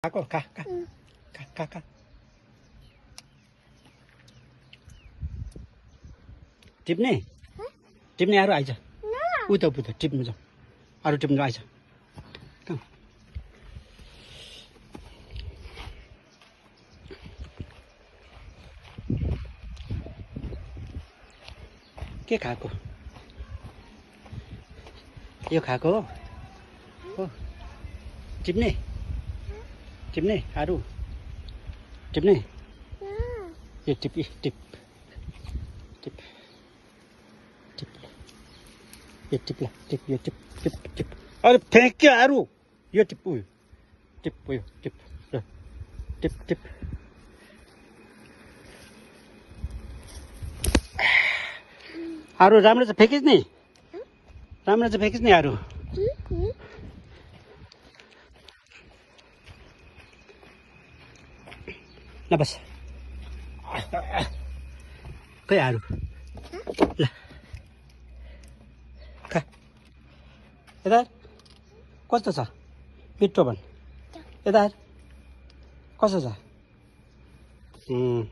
खाएको खा खा खा खा खा टिप्ने टिप्ने अरू आइज उता उता टिप्नु जाऊ अरू टिप्नु आइज के खाएको यो खाएको हो टिप्ने टिप्ने अरू टिप्ने यो टिप टिप टिप टिप यो टिप्ला टिप यो टिप टिप टिप अरे फ्याँक्यो अरू यो टिप उयो टिप उयो टिप ल टिप टिप अरू राम्रो चाहिँ फ्याँकिस् नि राम्रो चाहिँ फ्याँकिस् नि अरू ल बस खै अरू ल खा यता कस्तो छ मिठो भन् यता कस्तो छ